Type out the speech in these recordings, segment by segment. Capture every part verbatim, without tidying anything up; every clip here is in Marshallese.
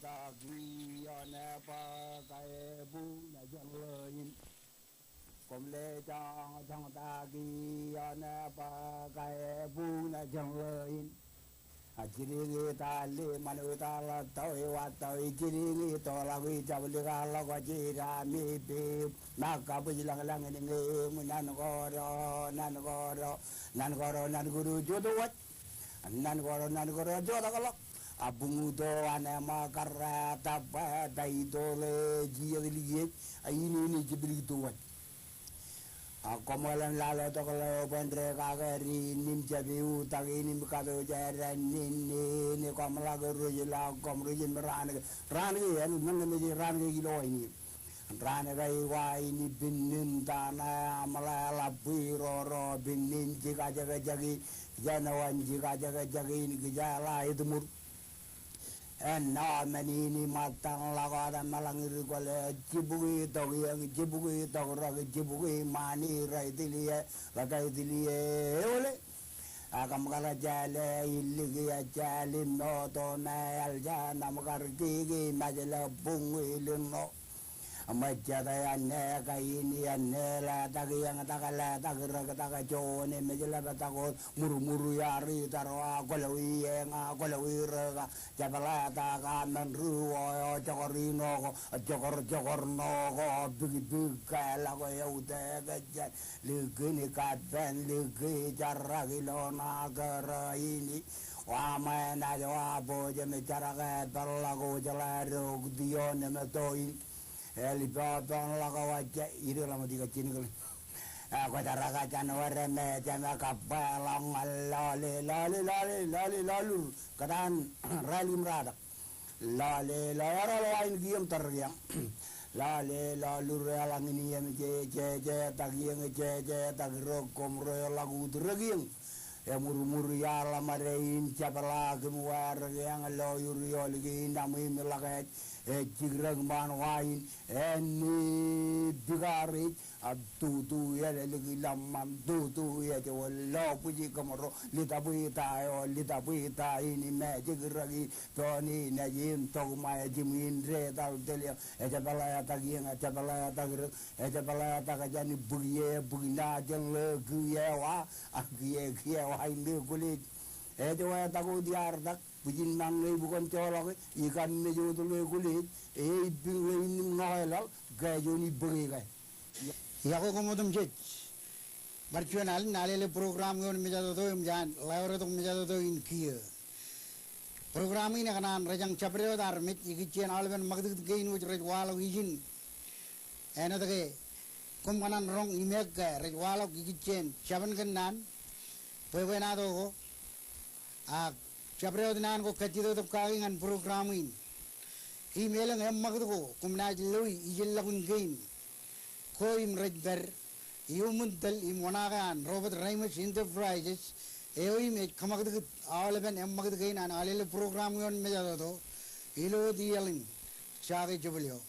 Taki eo ne bwe kae buñ jān ḷeo in. Koṃ lejañ joñtaki eo ne bwe kae buñ jān ḷeo in. A jidiñe ta le ṃanit ta ḷe tau e wa tau e jidiñe to ḷak e jab likaḷọk jira me pe ma kabwij lañlañ in ñe eṃ nan koro nan koro nan koro nan koro joto waj. Nan koro nan koro joto ḷọk. A buñuto an ema karra ta bwe ta ito ḷe jijet likiej a in in jeplik to waj. A koṃeḷeḷe lale tok ḷeo bwe en re kake ri nim jab iu tak in im kato jera nin nin koṃ ḷak rej ḷọk koṃ rej im raan ke raan ke en men ke mej raan ke ilo in. Raan ke iwa in pinnin tana aṃ ḷe ḷap bwe roro pinnin jikajekjek in. Jenoan jikajekjek in kijeḷā etmur. Āinwōt men in ṃōttan ḷọk wōt eṃṃan ḷọk ri kwōle jibukwi tok iien jibukwi tok rōk jibukwi ṃaan ri tiliye ḷak tiliye eole. Ak ṃōkaj jāle iliki ejālim moto me eḷ jān ṃōkaj kiki mejle buñwi lino. Ṃōjjate āne kain āne letak iien tak letak rōk tak juon e mejle bōtab wōt murmur iar itarwa kwōlwi eña kwōlwi rōk a jepḷe tak a men ri wō eo jokor ino ko jokor jokor no ko bikbik ke ḷọk eo te ke jān. Liki ni kapen liki jarak ilo na kōrā in. Wa ṃae naaj wa bōjjeme jarak e peḷḷọk ojḷā rok tion eme to in. Elipa peḷḷọk wa ja iri ḷọk ṃōj ika jinikle. E kwōjaraka jān wōr eme jeme kabba ḷọk ñan lale lale lale lale lalur. Kōtaan rālik im ratak. Lale lale ḷọk wa in kiiō im tōre kiiō. Lale ḷọk lur eḷaññe in iien je je jetak iien je jetak rōk koṃ ro eḷak ut rōk iien. Emurmur iaḷ ṃade in jepḷaak im wār kiiō ḷọk ur iolik in aṃ im ḷak ej ej jikrōk ṃaan wa in āne bikar ej. Ab tutu eo ḷe liki ḷōṃṃan tutu eo ej wōn lo bwiji kōṃro litabwita eo litabwita in im ej jikrōk in. Toni naaj im tok ṃae jimwin detal telio ejepḷe etak iien ejepḷe etak rōk ejepḷe etak jān bwiki e bwiki na jān ḷe kiiō wa. A kiiō kiiō wa in ḷe kwōlej. Ej wa etak wōt iar tak bwijin mañ ṇe ibukon joḷọk e ikaṃ mej wōt ḷe kwōlej. E ibbiñ ḷe in im ṇoke laḷ ke juon ibōke ke. Iọkwe koṃ otemjej. Bar juon alen Alele program eo in mejatoto im jaan ḷeo retok mejatoto in kiiō. Program in ekōṇaan rejañ jabdewōt armej ikijjien aolepen ṃakūtkūt kein wōj rej waḷọk ijin. Āinwōt ke koṃ kōṇaan roñ im ekke rej waḷọk ikijjien jabōn kōnnaan bwebwenato ko. Ak jabdewōt naan ko kajjitōk kaki ñan program in. Im elōñ eṃṃakūt ko koṃ naaj loi ijellọkun kein. Ko im rej pād iuṃwin tōl im oṇaake an Robert Reimers Enterprises eo im ej kōṃakūtkūt aolepen eṃṃakūt kein an Alele program eo in mejatoto ilo wōt iaḷ in. Jake jebōl eo.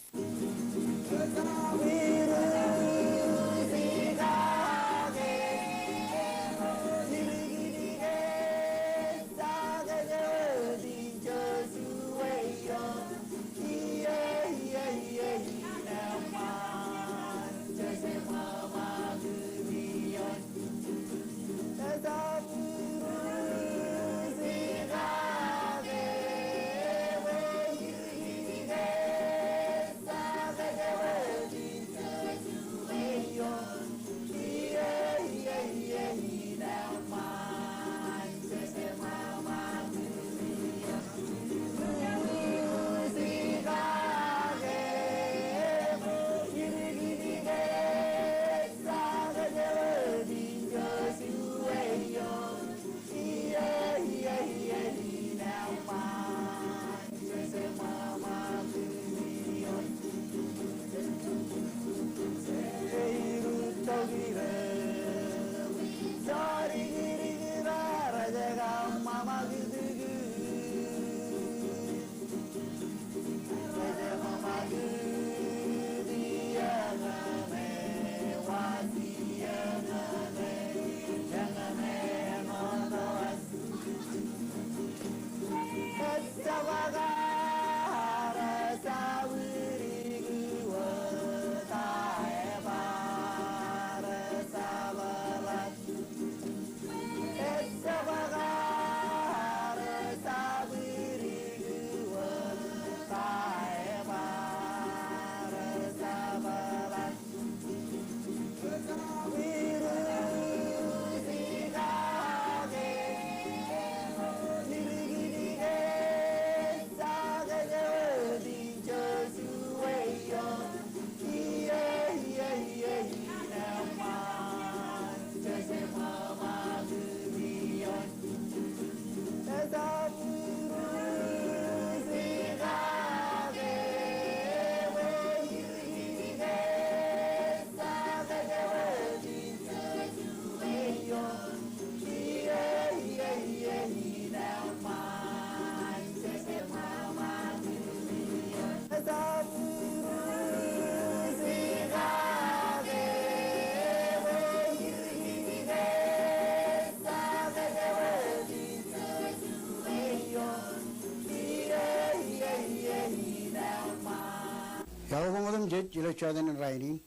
ilo jota in rainin.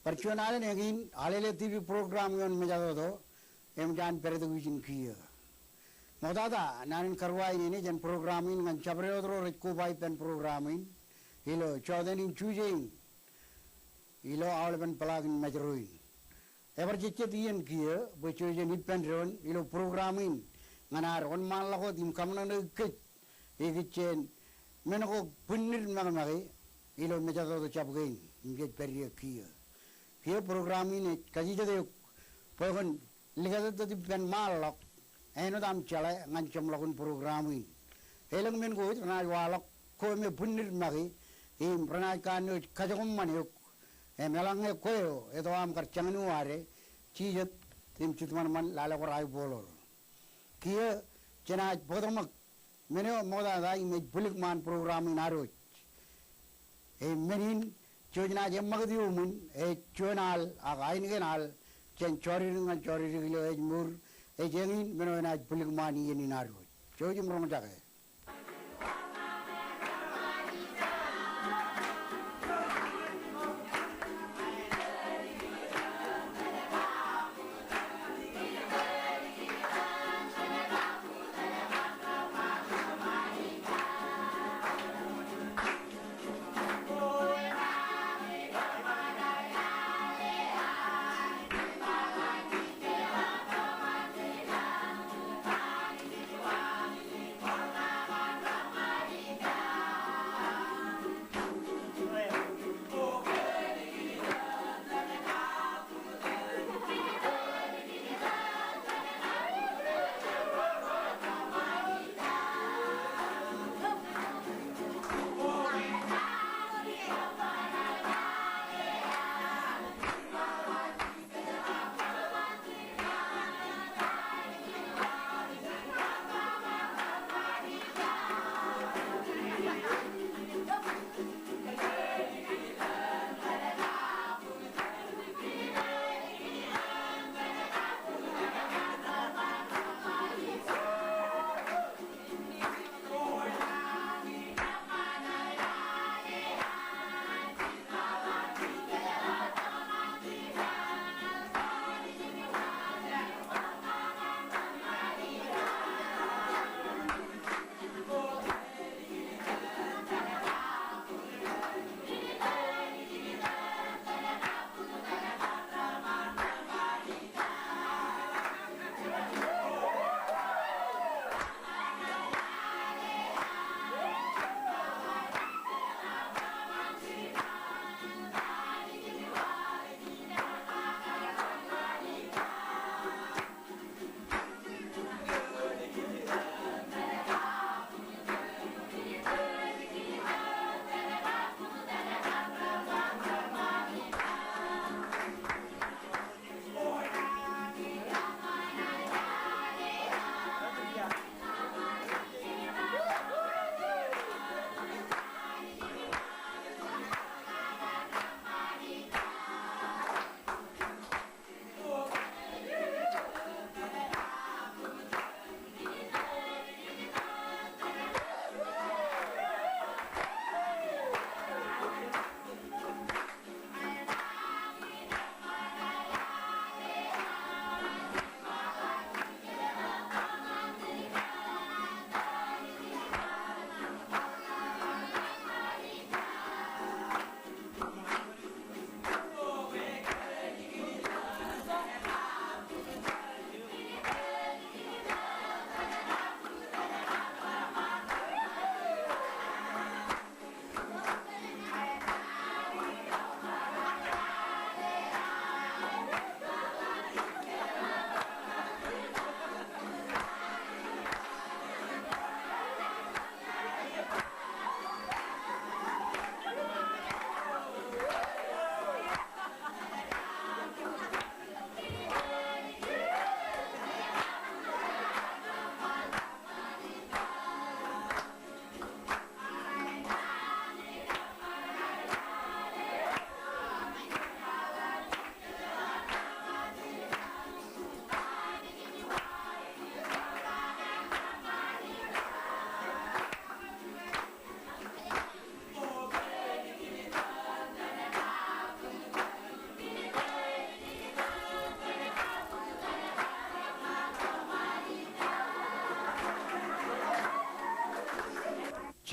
Bar juon alen eñin, Alele TV program ioon mejatoto, eṃōj an pād tok ijin kiiō. Ṃoktata, naan in karuwainene jān program in ñan jabdewōt ro rej koba ippān program in, ilo jota in Juje in, ilo aolepen peḷaakin Mājro in. Ebar jejjet iien kiiō, bwe jej ippān doon, ilo program in, ñan ad wōnṃaanḷọk wōt im kaṃōṇōṇōik kōj, ikijjien men ko bwinnid makemake, ilo mejatoto jab kein, im jej pād ie kiiō. Kiiō program in ej kajijet eok, bwe kwōn likatōttōt ippān ṃaanḷọk, āinwōt aṃ jeḷā ñan jeṃḷọkin program in. Elōñ men ko wōj renaaj waḷọk ko me bwinnid make, im renaaj kanooj kajokwōṃṃan eok, im eḷaññe kwe eo, eto aṃ kar jañin uwaade, jijet, im jitṃanṃan lale kwōj aiboḷoḷ. Kiiō jenaaj bōktok ṃōk men eo ṃoktata im ej bwilikṃaan program in ad wōj. Im men in, jej naaj eṃṃakūt iuṃwin, ej juon al, ak ainikien al, jān jodidin ñan jodidin ilo ājmour, ej eñin men eo enaaj bwilikṃaan iien in ad wōj. Jouj im roñjake.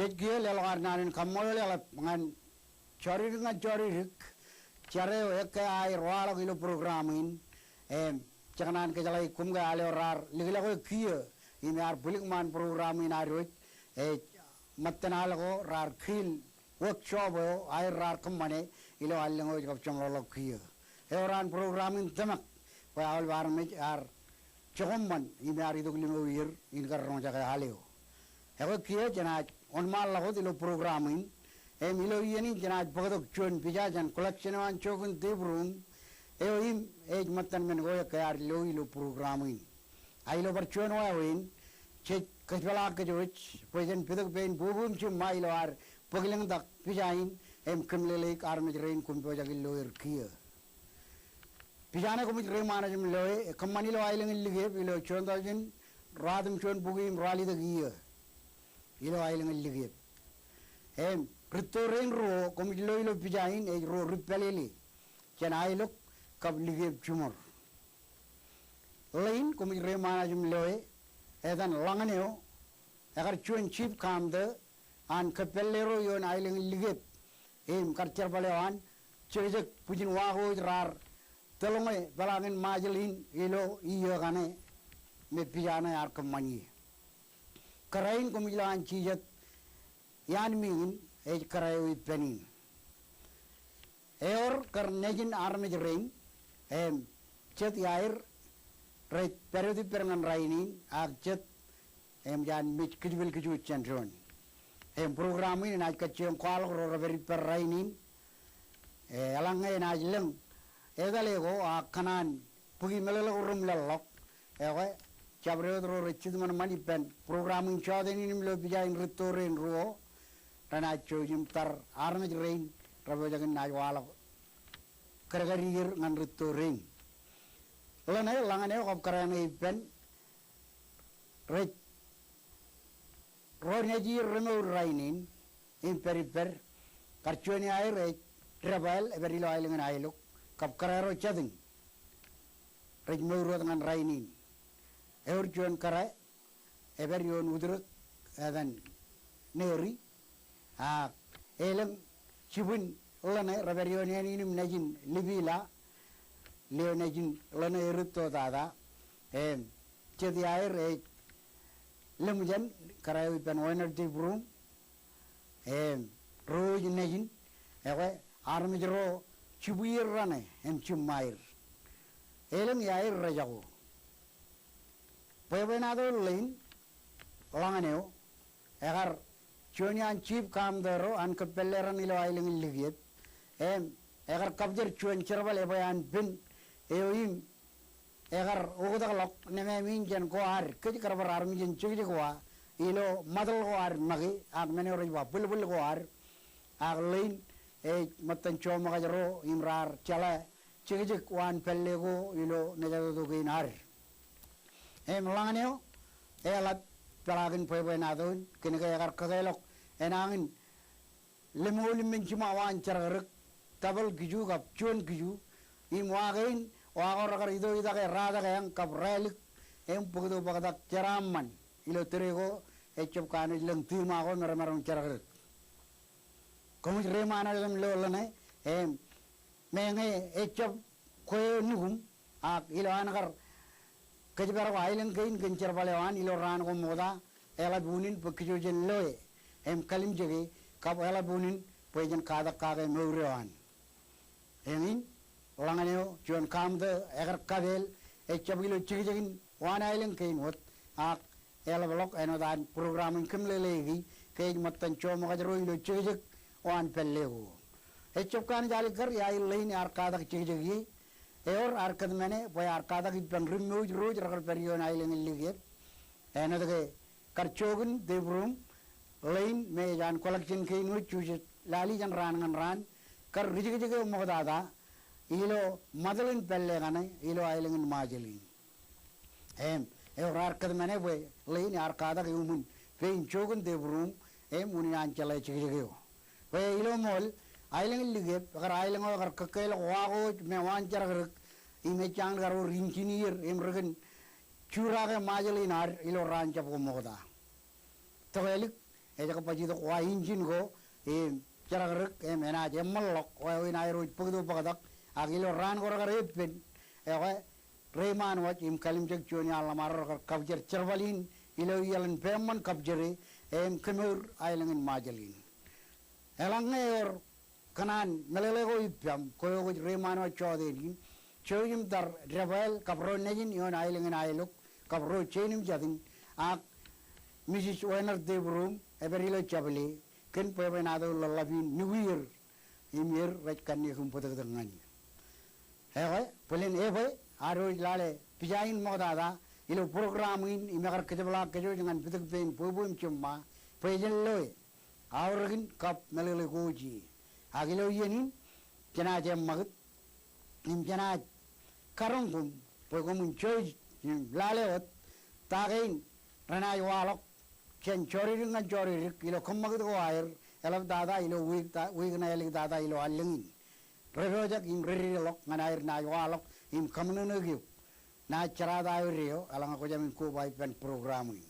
Jej kiiō leḷọk ad naan in kaṃṃoolol eḷap ñan jọridik ñan jọridik, jar eo ekkā aer waḷọk ilo program in, im, jekōṇaan kōjeḷā koṃ ke al eo raar likḷọk eō kiiō, im ear bwilikṃaan program in ad wōj, ej ṃōttan al ko raar kiil workshop eo aer raar kōṃṃane ilo allōñ eo ej kab jeṃḷọkḷọk kiiō. Ewōr an program in tōmak bwe aolep armej ear jokoṃṃan im ear itok limo iiō in kar roñjake al eo. Ekwe kiiō jenaaj wōnṃaanḷọk wōt ilo program in, im ilo iien in jenaaj bōktok juon pija jān collection eo an Jokin Deep Room eo im ej ṃōttan men ko ekkā ad lo ilo program in. A ilo bar juon wāween, jej kōjpeḷaak kōj wōj bwe jen pitōk pein bubu im jiṃṃa ilo ad bōk lōñtak pija in, im kōmeḷeḷeik armej rein koṃ pojak in lo er kiiō. Pija ṇe koṃij reiṃaan aer im loe, kōṃṃan ilo aelōñ in Likep ilo juon taujin ruatimjuonbukwi im rualitōk iiō. Ilo aelōñ in Likep. Im rūtto rein ruo koṃij lo ilo pija in ej ro Ripalele jān Aelok kab Likep jiṃor. Ḷein koṃij reiṃaan aer im loe, etan Ḷañen eo, ekar juon chief kaṃtō an kōppālle ro ioon aelōñ in Likep, im kar jerbal eo an jekjek bwijin wa ko ej raar tōḷñe peḷaakin Ṃajeḷ in ilo iiō kaṇe me pija ṇe ear kōṃṃan ie. Kōrā in koṃij lo an jijet iaan meeting in ej kōrā eo ippān in. Ewōr kar nejin armej rein, im, jet iaer rej pād wōt ippād ñan rainin, ak jet, im, jān mej kōjepel kōj wōj jān doon. Im, program in enaaj kajjioñ kwaḷọk ro rej pād ippād rainin, e, eḷaññe enaaj lōñ etale ko, ak kōṇaan bōki meḷeḷe ko reṃwilaḷḷọk. Ekwe, jabdewōt ro rej jitōṃanṃan ippān program in jọteen in im lo pija in rūtto rein ruo, renaaj jouj im tar armej rein rej pojak in naaj waḷọk kōdkad iiō ñan rūtto rein. Ḷeṇe, Ḷañen eo kab kōrā ṇe ippān, rej ro nejin remour rainin, im pād ippād, kar juon iaer ej Rafael, ej pād ilo aelōñ in Aelok, kab kōrā ro jatūñ rej mour wōt ñan rainin. Ewōr juon kōrā ej pād ioon Utrōk, etan Neri, ak elōñ jibwin ḷeṇe rej pād ioon āne in im nejin Lipila, lio nejin ḷeṇe e rūtto tata, im, jet iaer ej Lemjen, kōrā eo ippān Wānōr Deep Room, im, ro ej nejin, ekwe, armej ro jibwier raṇe, im, jiṃṃaer. Elōñ iaer rejako. Bwebwenato ḷein, Ḷañen eo, ekar juon iaan chief kaṃtō ro an kōppālle raṇ ilo aelōñ in Likep, im, ekar kapjar juon jerbal ebwe an pen eo im, ekar oktakḷọk nemāmein jān ko ad kōj kar bar armej in jekjek wa ilo ṃatōl ko ad make, ak men eo rej ba bwilbwil ko ad, ak ḷein ej ṃōttan joṃōkaj ro im raar jeḷā jekjek waan pālle ko ilo nejatoto kein ad. Im Ḷañen eo, eḷap peḷaakin bwebwenato in, kōnke ekar kakeḷọk enañin lemñoul im men jiṃa waan jerkrōk, double kiju kab juon kiju, im wa kein, wa ko rekar ito itake raatōk eañ kab rālik, im bōkto bōktak jeraaṃṃan ilo tōre ko ejab kanooj lōñ tiṃa ko me remaroñ jerkrōk. Koṃij reiṃaan aer im lo ḷeṇe, im meñe ejab kwe eo nukuṃ, ak ilo an kar kōjparok aelōñ kein kōn jerbal eo an ilo raan ko ṃokta, eḷap unin bwe kōj jen loe, im kalimjeke, kab eḷap unin bwe jen katak kake mour eo an. Eñin, Ḷañen eo, juon kaṃtō, ekar kapeel, ejab ilo jekjekin waan aelōñ kein wōt, ak eḷapḷọk āinwōt an program in kōmeḷeḷeiki, ke ej ṃōttan joṃōkaj ro ilo jekjek waan pālle ko. Ejab kanooj alikkar iaer ḷein ear katak jekjek ie, ewōr ear kōtmāne bwe ear katak ippān ri ṃouj ro rej kar pād ioon aelōñ in Likep. Āinwōt ke kar Jokin Deep Room, ḷein me ej an collection kein wōj jujet lale jān raan ñan raan, kar ri jekjek eo ṃoktata, ilo ṃatōl in pālle kaṇe, ilo aelōñ in Ṃajeḷ in. Im, ewōr ear kōtmāne bwe ḷein ear katak iuṃwin pein Jokin Deep Room, im unin an jeḷā jekjek eo. Bwe ilo ṃool, aelōñ in Likep, ekar aelōñ eo ekar kōkkeḷọk wa ko wōj me waan jerkrōk, im ejjañin kar wōr engineer, im ri kōn jurake Ṃajeḷ in ad, ilo raan jab ko ṃokta. Tokālik, Ej kab baj itok wa injin ko im jerọkrọk im enaaj eṃṃanḷọk wāween aer wōj bōktok bōktak. Ak ilo raan ko rekar epen, ekwe reiṃaan wōj im kallimjek juon iaan ḷōṃaro rekar kabjer jerbal in ilo iaḷ in peṃṃan kabjere im kemour aelōñ in Ṃajeḷ in. Eḷaññe ewōr kōṇaan meḷeḷe ko ippaṃ, kwe kwōj reiṃaan wōj jọteen in, jouj im tar debwāāl kab ro nejin ioon aelōñ in Aelok kab ro jein im jatin, ak Misis Wenner Debrum ej pād ilo jabōle kōn bwebwenato ḷōḷḷap in nukwier im er rej kanniōk im bōtōktōk ñan eō. Ekwe bōlen ebwe, ad wōj lale pija in ṃoktata ilo program in im ekar kōjepḷaak kōj wōj ñan pitōk pein bwebwe im jiṃṃa bwe jen loe aorōkin kab meḷeḷe ko wōj ie. Ak ilo iien in jenaaj eṃṃakūt im jenaaj karoñ koṃ bwe koṃwin jouj im lale wōt ta kein renaaj waḷọk jān jọridik ñan jọridik ilo kōṃṃakūt ko aer eḷaptata ilo wiik ta, wiik ṇa āliktata ilo allōñ in. Rej pojak im rej dedeḷọk ñan aer naaj waḷọk im kaṃōṇōṇōik eok. Naaj jerata eo deo eḷaññe kwōj amin koba ippān program in.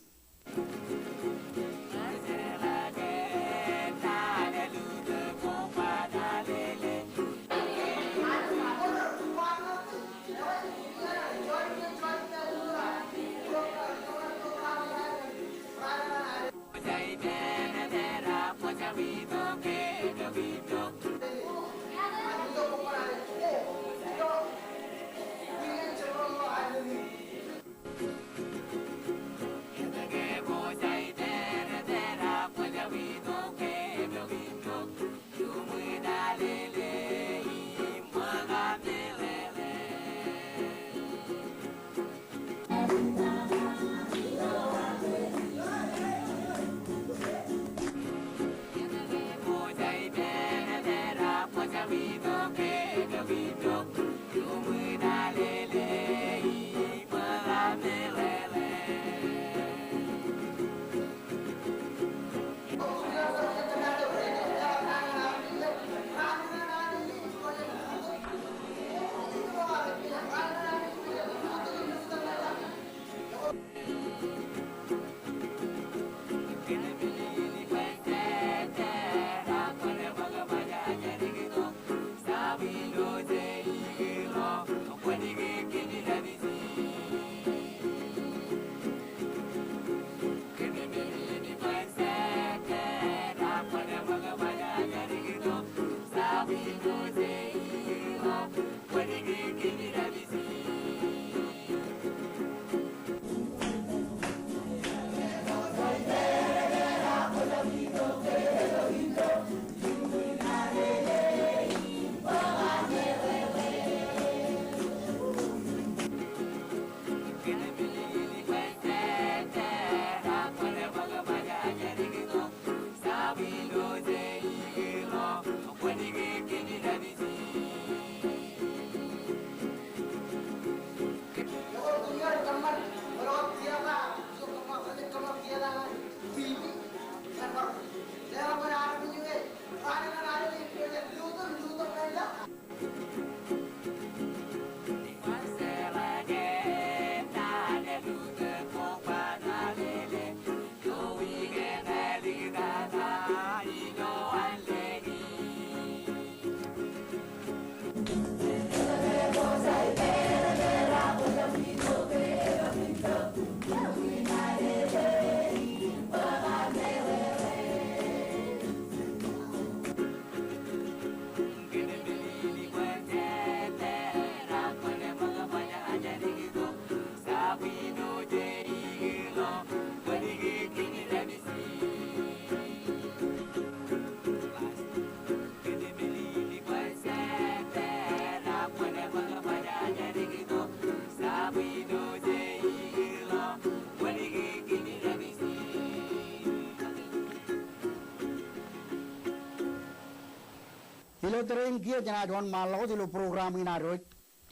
Ilo tōre in kiiō jenaaj wōnṃaanḷọk wōt ilo program in ad wōj.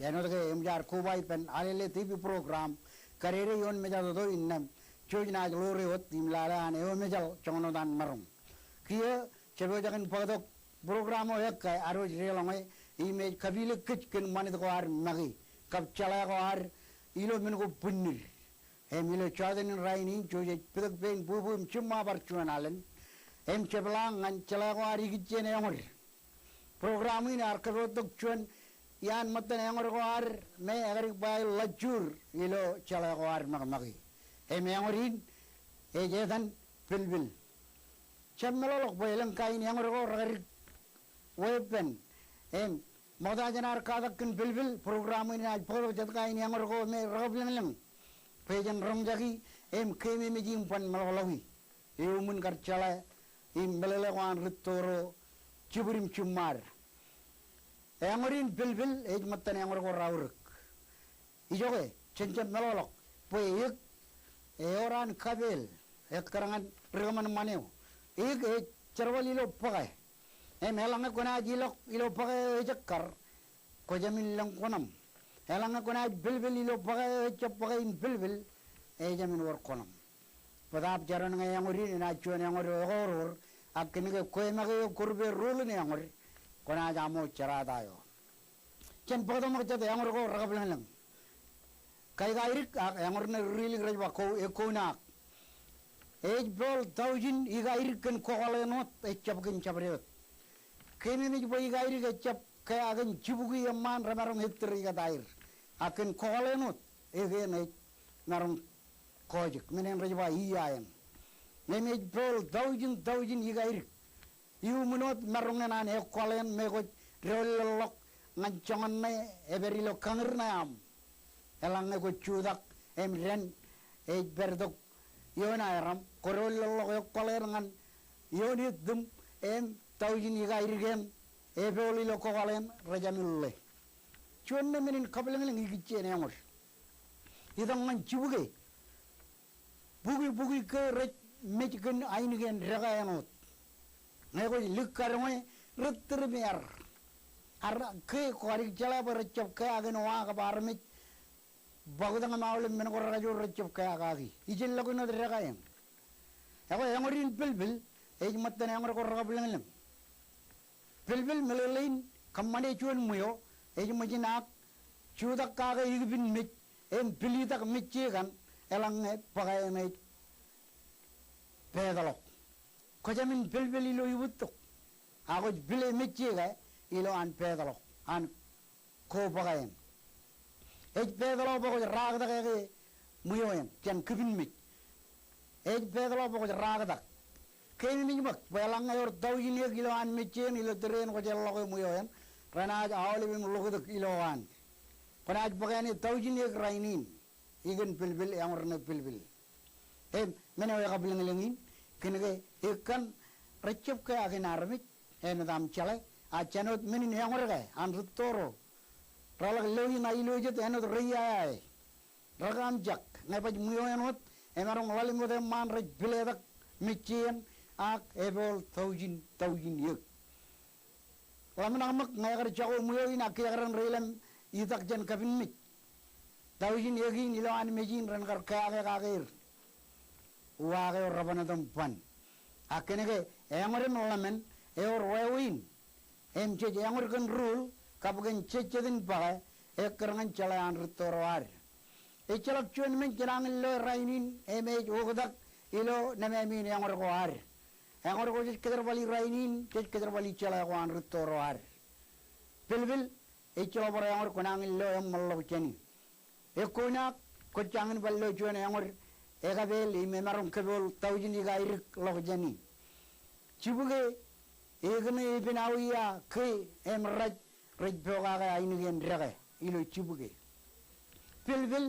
Āinwōt ke eṃōj ad koba ippān Alele TV program, kadeede ioon mejatoto innām, jouj naaj ḷoore wōt im lale an eo mejaḷ joñan wōt an maroñ. Kiiō jepojak in bōktok program eo ekkā ad wōj deḷọñe im ej kapilōk kōj kōn ṃanit ko ad make kab jeḷā ko ad ilo men ko bwinnid. Im ilo jọteen in rainin jouj ej pitōk pein bwebwe im jiṃṃa bar juon alen. Im jepḷaak ñan jeḷā ko ad ikijjien eñoor. Program in ear kōpooj tok juon iaan ṃōttan eñoor ko ad me ekadik ba ḷajjuur ilo jeḷā ko ad ṃakṃaki. Im eñoor in ej etan pilpil. Jab meḷọkḷọk bwe elōñ kain eñoor ko rekadik weeppān. Im ṃokta jān ad katak kōn pilpil, program in enaaj bōktok jet kain eñoor ko me rekabwilōñlōñ bwe jen roñjaki im keememej im ban meḷọkḷọki. Euṃwin kar jeḷā im meḷeḷe ko an rūtto ro jibwid im jiṃṃaad. Eñoor in pilpil ej ṃōttan eñoor ko raorōk. Ijoke, jen jab meḷọkḷọk bwe eōk ewōr an kapeel ekkar ñan ri kōṃanṃan eo. Eōk ej jerbal ilo bōke. Im eḷaññe kwōnaaj ilọk ilo bōke eo ejekkar, kwō jāmin lōñ kuṇaṃ. Eḷaññe kwōnaaj pilpil ilo bōke eo ejjab bōke in pilpil, ejāmin wōr kuṇaṃ. Bōtaab jadoon ñe eñoor in enaaj juon eñoor eo ekọọrọọr, ak kōnke kwe make eo kōrpe ruo in eñoor, kwōnaaj aṃo jerata eo. Jen bōktok ṃōk jet eñoor ko rekabwilōñlōñ. Kaikaidik ak eñoor ṇe rilik rej ba ko ekounaak. Ej peoḷ taujin ikaidik kōn kokwaḷ eṇ wōt, ejjab kōn jabdewōt. Keememej bwe ikaidik ejjab ke ak kōn jibukwi eṃṃaan remaroñ ettōr ikōtaer. Ak kōn kokwaḷ eṇ wōt, ekein ej maroñ kọọjik, men eṇ rej ba iiaeṇ. Im ej peoḷ taujin taujin ikaidik. Iuṃwin wōt maroñ eṇ an ekwaḷ eṇ me kwōj doulḷọkḷọk ñan joñan ṇe epād ilo kañūr ṇe aṃ. Eḷaññe kwōj jutak im dān ej pād tok ioon aeraṃ, kwō doulḷọkḷọk ekwaḷ eṇ ñan ioon ettūṃ, im taujin ikaidik eṇ epeoḷ ilo kokwaḷ eṇ rejāmin ḷe. Juon ṇe men in kabwilōñlōñ ikijjien eñoor. Itok ñan jibukwi. Bukwi, bukwi ke rej mej kōn ainikien deke eṇ wōt. Ñe kwōj likkadoñe, rej tūrūm ear. Ear ke kwōj adik jeḷā bwe rejjab ke ak kōn wa kab armej. Bōktok im aolep men ko rekajoor rejjab ke ak kaki. Ijellọkin wōt deke eṇ. Ekwe eñoor in pilpil, ej ṃōttan eñoor ko rekabwilōñlōñ. Pilpil meḷeḷein kōṃṃane juon ṃweo, ej ṃōjin ak jutak kake ikipin mej, im pilitak mejje kaṇ, eḷaññe bōke eṇ ej peetḷọk. Kwō jāmin pilpil ilo ibūttok, ak kwōj pile mejje ke ilo an peetḷọk, an ko bōke eṇ. Ej peetḷọk bwe kwōj raaktak eke ṃweo eṇ jān kipin mej. Ej peetḷọk bwe kwōj raaktak. Keememej ṃōk bwe eḷaññe ewōr taujin eōk ilo an mejje eṇ ilo tōre eṇ kwōj jeḷḷọke ṃweo eṇ, renaaj aolep im ḷoktak ilo an. Kwōnaaj bōk āne taujin eōk rainin. Ikōn pilpil, eñoor ṇe pilpil. Im men eo ekabwilōñlōñ in, kōnke eōk kaṇ rejjab ke ak kōn armej, āinwōt aṃ jeḷā, a jān wōt men in eñoor ke an rūtto ro reḷak lo in ailojet āinwōt reiaeae. Rekāmjak, ñe baj ṃweo eṇ wōt, emaroñ ḷalem wōt eṃṃaan rej piletak mejje eṇ, ak epeoḷ taujin, taujin eōk. Ḷōmṇak ṃōk ñe ekar jako ṃweo in ak kiiō kōrā ren reiḷọk im itak jān kapin mej. Taujin eōk in ilo an mej in ren kar keake kake er. Uwaak eo reban otem ban. Ak kōnke eñoor im ḷōmṇak ewōr wāween. Im jej eñoor kōn ruo, kab kōn jejjet in bōke, ekkar ñan jeḷā an rūtto ro ad. Ejjeḷọk juon men jenañin loe rainin, im ej oktak ilo nemāmein eñoor ko ad. Eñoor ko jej kōjerbali rainin, jej kōjerbali jeḷā ko an rūtto ro ad. Pilpil, ejjeḷọk bar eñoor kwōnañin loe eṃṃanḷọk jāni. Ekounaak, kwōj jañin bar lo juon eñoor ekapeel im emaroñ kōpool taujin ikaidik ḷọk jāni. Jibukwi, eōk ṇe epen aō ia ke im raj rej pokake ainikien deke ilo jibukwi. Pilpil,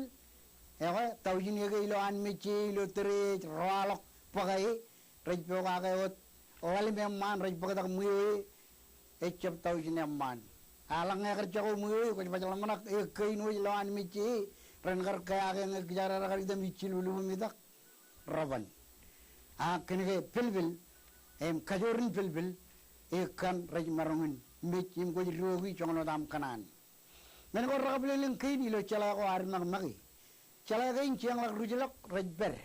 ekwe, taujin eōk e ilo an mejje e ilo tōre e ej roaḷọk bōke e, rej pokake wōt ḷalem eṃṃaan rej bōktak ṃweo e, ejjab taujin eṃṃaan. Eḷaññe ekar jako ṃweo e, kwōj baj ḷōmṇak eōk kein wōj ilo an mejje e, ren kar keake ñe kijaar rekar item ijjilublubu im itak. Reban. Ak kōnke pilpil, im kajoor in pilpil, eōk kaṇ rej maroñ in mej im kwōj diwōjki joñan wōt aṃ kōṇaan. Men ko rekabwilōñlōñ kein ilo jeḷā ko ad ṃakṃaki. Jeḷā kein jeorḷọk rujḷọk rej pād.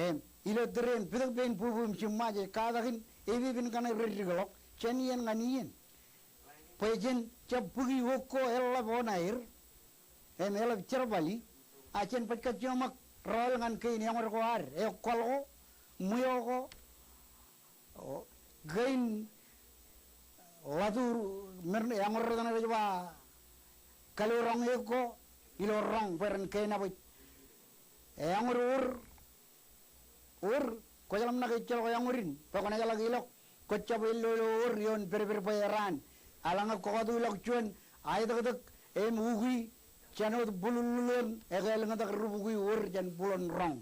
Im, ilo tōre in pitok pein bubu im jiṃṃa jej katak in epepen kaṇe rej dikḷọk jān iien ñan iien. Bwe jen jab bōki wōt ko eḷap oṇaer. Im eḷap jerbali, a jen baj kajjioñ ṃōk rọọl ñan kein eñoor ko ad, ekwaḷ ko, ṃweo ko, O, kein ḷatu, men eñoor rej ba kaḷoor roñ e ko ilo roñ bwe ren kein ej eñoor wōr, wōr, kwōjeḷā ṃōṇōṇō ejjeḷọk eñoor in bwe kwōnaaj ḷak ilọk, kwōj jab illo ilo wōr ioon pedped bwe eraan. Eḷaññe kwōkauj ilọk juon aetōktōk im ukwi jān wōt bwilōñlōñ, ekāāl ñōtak ri-bukwi wōr jān būḷōn roñ.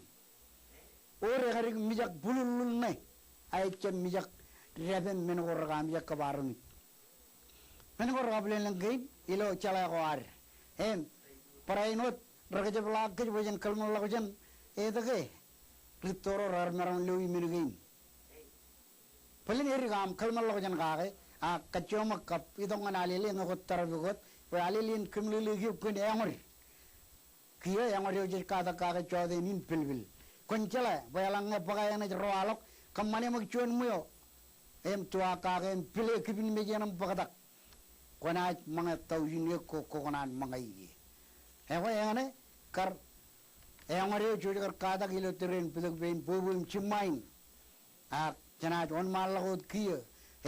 Wōr ekadik mijak bwilōñlōñ ṇe, a ejjab mijak dāpin men ko rekar mijak kab armej. Men ko rekar bōlen lōñ kein ilo jeḷā ko ad. Im barāinwōt rekajepḷaak kōj bwe jen kōḷmānḷọkjeṇ etke ri-tōro raar maroñ loi men kein. Bōlen edik aṃ kōḷmānḷọkjeṇ kake, a kajjioñ ṃōk kab itok ñan Alele ñe kwōj tōre pukot, bwe Alele en kōmeḷeḷe eok kōn eñoor. Kiiō eñoor eo jej katak kake jọteen in pilpil. Kwōn jeḷā bwe eḷaññe bōk eṇ ej rowaḷọk, kōṃṃane ṃōk juon ṃweo im tuwa kake im pile kipin mejān im bōktak, kwōnaaj ṃōñā taujin eok ko, ko kōṇaan ṃōñā ie. Ekwe eñṇe kar eñoor eo jej kar katak ilo tōre in Ptok Peen, Bwebwe im Jimṃain. Ak jenaaj wōnṃaanḷọk wōt kiiō.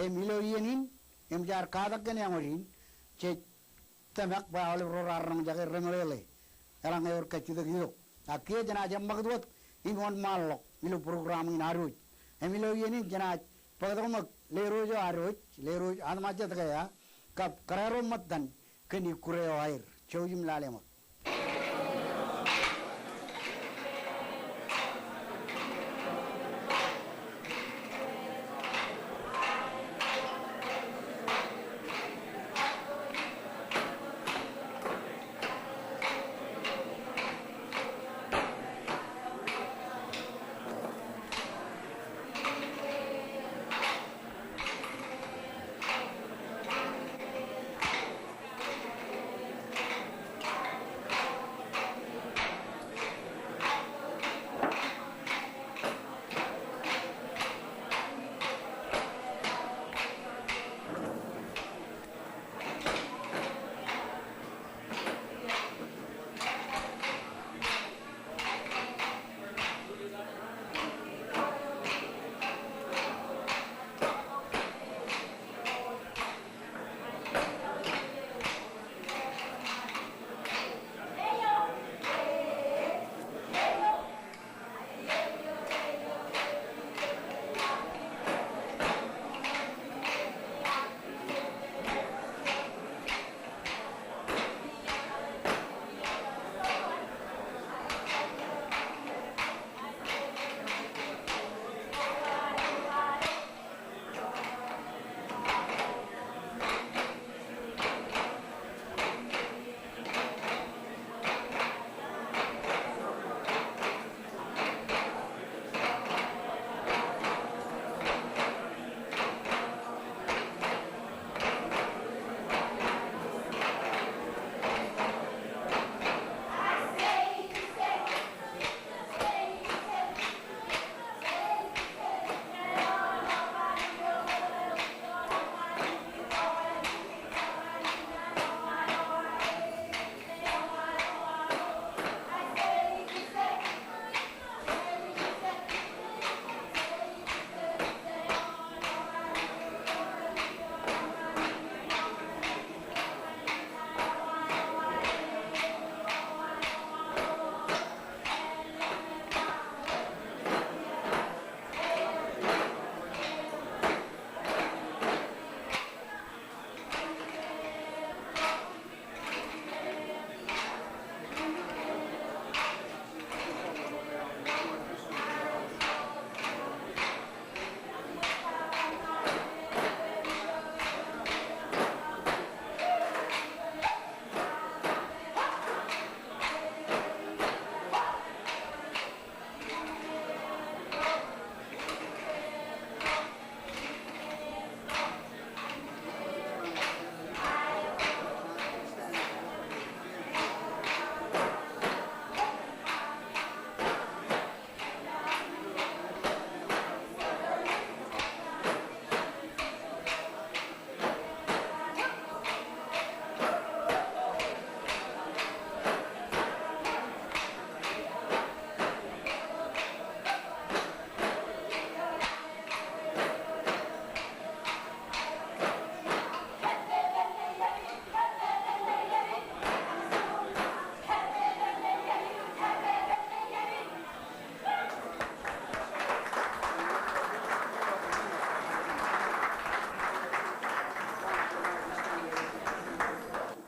Im ilo iien in, im jaar katak kōn eñoor in, jej tōmak bwe aolep ro raar roñjake remeḷeḷe. Eḷaññe ewōr kajjitōk itok. Ak kiiō jenaaj eṃṃakūt wōt im wōnṃaanḷọk ilo program in ad wōj. Im ilo iien in jenaaj bōktok ṃōk lerooj eo ad wōj, lerooj Atmajjat Kea, kab kōrā ro ṃōttan kōn ikkure eo aer. Jouj im lale ṃōk.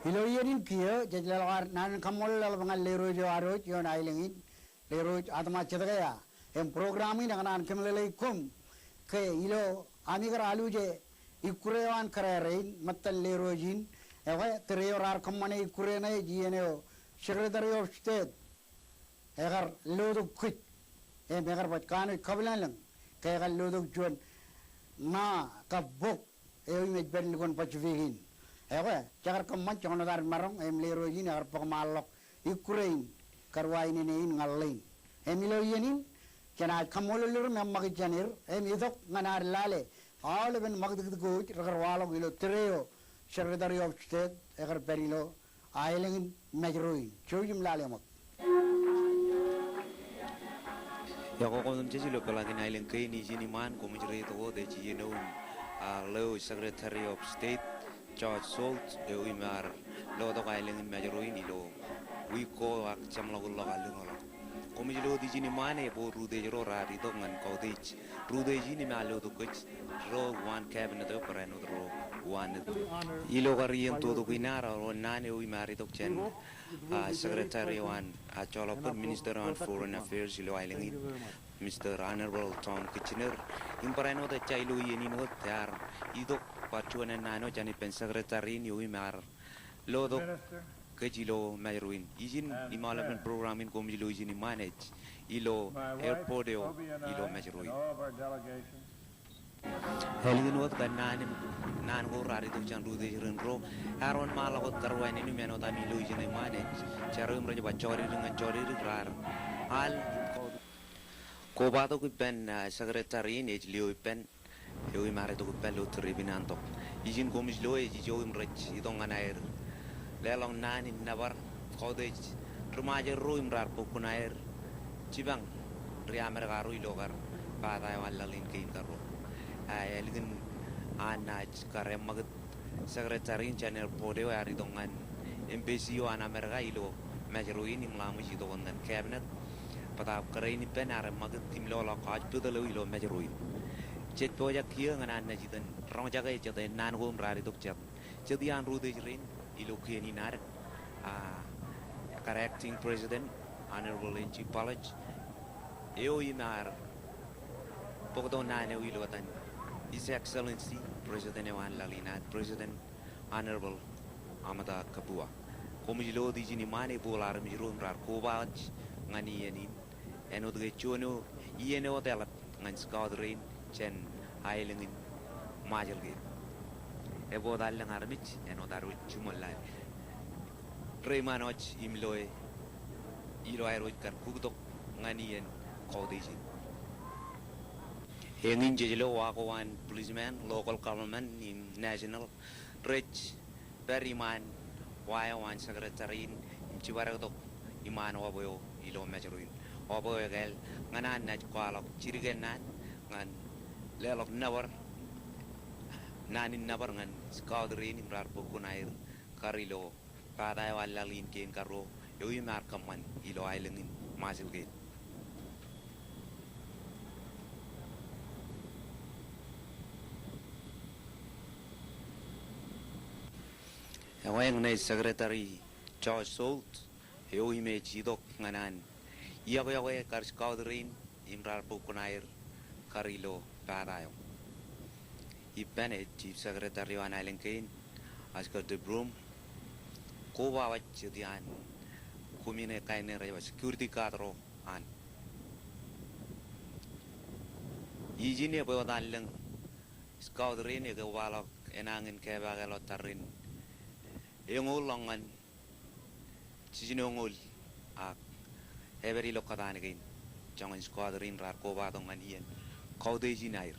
Ilo iien in kiiō, jej leḷọk ad naan in kaṃṃoolol eḷap ñan Lerooj eo ad wōj ioon aelōñ in, Lerooj Atma Jetkeia. Im program in ekōṇaan kōmeḷeḷeik koṃ ke ilo ami kar aluje ikkure eo an kōrā rein, ṃōttan Lerooj in, ekwe, tōre eo raar kōṃṃane ikkure ṇe ej iien eo Secretary of State ekar lotok kōj, im ekar baj kanooj kabwilōñlōñ ke ekar lotok juon ṇa kab bok eo im ej pād lukkuun Pacific in. Ekwe, jekar kōṃṃan joñan wōt ad maroñ, im Lerooj in ekar bōk ṃaanḷọk ikkure in kar wa inene in ñan ḷein. Im ilo iien in, jenaaj kaṃṃoolol er im eṃṃakūt jān er, im itok ñan ad lale aolepen ṃakūtkūt ko wōj rekar waḷọk ilo tōre eo Secretary of State ekar pād ilo aelōñ in Mājro in. Jouj im lale ṃōk. Iọkwe koṃ otemjej ilo peḷaakin aelōñ kein. Ijin iṃaan koṃij reitok wōt ej iien eo im, a, ḷeo Secretary of State George Shultz eo im ear lotok aelōñ in Mājro in ilo wiik ko ak jeṃḷọkulḷọk allōñ eo ḷọk. Koṃij lo wōt ijin iṃaan e bōk rūtej ro raar itok ñan kautiej rūtej in im ear lotok kōj ro uwaan cabinet eo barāinwōt ro uwaan. Ilo kar iien totok in ad, ro naan eo im ear itok jān, a, Secretary eo an, a, joḷọk bōd Minister eo an Foreign Affairs ilo aelōñ in, Mister Honorable Tom Kitchener. Im barāinwōt ejja ilo iien in wōt ear itok bar juon ennaan eo jān ippān Secretary in eo im ear lotok kōj ilo Mājro in. Ijin im aolepen program in koṃij lo ijin iṃaan ej ilo airport eo ilo Mājro in. Ālikin wōt kōn naan in, naan ko raar itok jān rūtej rein ro, ear wōnṃaanḷọk wōt kar wāween in im āinwōt ami lo ijin iṃaan ej jar eo im rej ba jọdiddik ñan jọdiddik raar al. Kobatok ippān, a, Secretary in ej lio ippān eo im ear itok ippān ilo trip in an tok. Ijin koṃij lo ej ijo im rej itok ñan aer leḷọk naan in nōbar kautiej ri-Ṃajeḷ ro im raar bōk kuṇaer jipañ ri-Amerika ro ilo kar paata eo an laḷ in kein karuo. A, ālikin an naaj kar eṃṃakūt Secretary in jān airport eo ear itok ñan embassy eo an Amerika ilo Mājro in im ḷak ṃōj itok wōt ñan cabinet. Bōtaab kōrā in ippān ear eṃṃakūt im loḷọk hospital eo ilo Mājro in. Jet pojak kiiō ñan an naaj itōn roñjake jet ennaan ko im raar itok jet. Jet iaan rūtej rein ilo kien in ad, a, kar acting president, Honorable N G Palage, eo im ear bōktok naan eo ilo etan His Excellency President eo an laḷ in ad, President Honorable Amata Kabua. Koṃij lo wōt ijin iṃaan e bōk armej ro im raar kobatok ñan iien in. Āinwōt ke juon eo iien eo eḷap ñan scout rein jān aelōñ in Ṃajeḷ kein. Ebootaan lōñ armej, āinwōt ad wōj jiṃor lale. Reiṃaan wōj im loe ilo aer wōj kar kuktok ñan iien kautiej in. Eñin jej lo wa ko an policeman, local government im national, rej pād iṃaan wa eo an secretary in im jibadektok iṃaan obwe eo ilo Mājro in. Obwe eo ekāāl ñan an naaj kwaḷọk jidik ennaan ñan leḷọk nōbar, naan in nōbar ñan scout rein im raar bōk kuṇaer kar ilo paata eo an laḷ in kein karuo eo im ear kōṃṃan ilo aelōñ in Ṃajeḷ kein. Ewi ñe Secretary George Shultz eo im ej itok ñan an iọkwe kar scout rein im raar bōk kuṇaer kar ilo paata eo. Ippān ej Chief Secretary eo an aelōñ kein, Oscar de Brum, koba waj jet iaan koṃ in kain eo rej ba security guard ro an. Ijin ebwe wōt an lōñ scout rein ekobaḷọk enañin kōpeḷḷọk tarrin eñoul ḷọk ñan jiljinoñoul ak epād ilo kōtaan kein joñan scout rein raar kobatok ñan iien kautiej in aer.